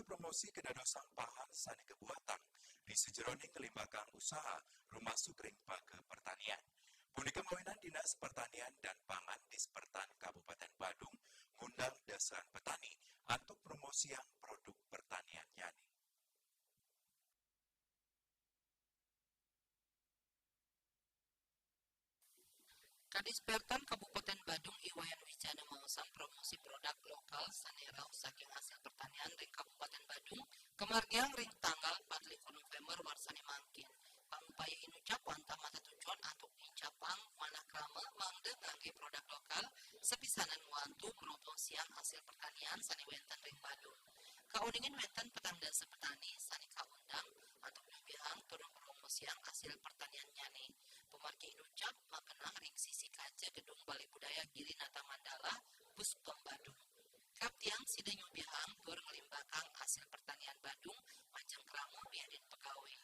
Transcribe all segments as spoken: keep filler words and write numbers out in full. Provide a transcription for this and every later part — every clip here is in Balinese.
promosi kedadosan pangan sané kabuatan di sajeroning ngelimbakang usaha rumasuk ring paga pertanian. Punika mawinan Dinas Pertanian dan Pangan Dispertan Kabupaten Badung ngundang dasaran petani antuk promosian produk pertaniannyané. Kadispertan Kabupaten Badung I Wayan Wijana maosang promosi produk lokal sané rauh saking hasil pertanian ring Kabupaten Badung kamargiang ring tanggal patlikur November warsané mangkin. Pangupaya inucap wantah matatujuan antuk nincapang manah krama mangda nganggé produk lokal sapisanan ngwantu mromosiang hasil pertanian sané wénten ring Badung. Kauningin wénten petang dasa petani sané kaundang antuk nyubiahang tur mromosiang hasil pertaniannyané. Pamargi inucap makenang ring sisi kaca Gedung Balai Budaya Giri Nata Mandala, Puspem Badung. Kaaptiang sida nyubiahang tur nglimbakang hasil pertanian Badung majeng krama mianin pegawai.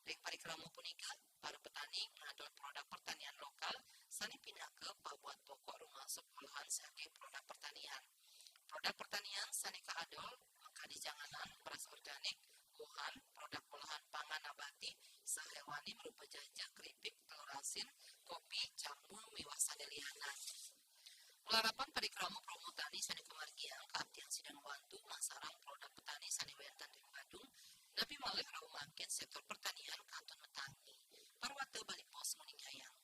Ring parikrama punika, para petani ngadol produk pertanian lokal sané pinaka pabuat pokok rumasuk olahan saking produk pertanian. Produk pertanian sané kaadol makadi janganan, beras organik, wohan, produk olahan pangan nabati, sahéwané marupa jaja, keripik, telur asin, kopi, jamu, miwah sané lianan. Malarapan parikrama promo tani sané kamargiang, kaaptiang sida ngwantu masareng produk petani sané wénten ring Badung, napi malih rauh mangkin séktor pertanian kantun matangi. Parwata Bali Post nguningayang.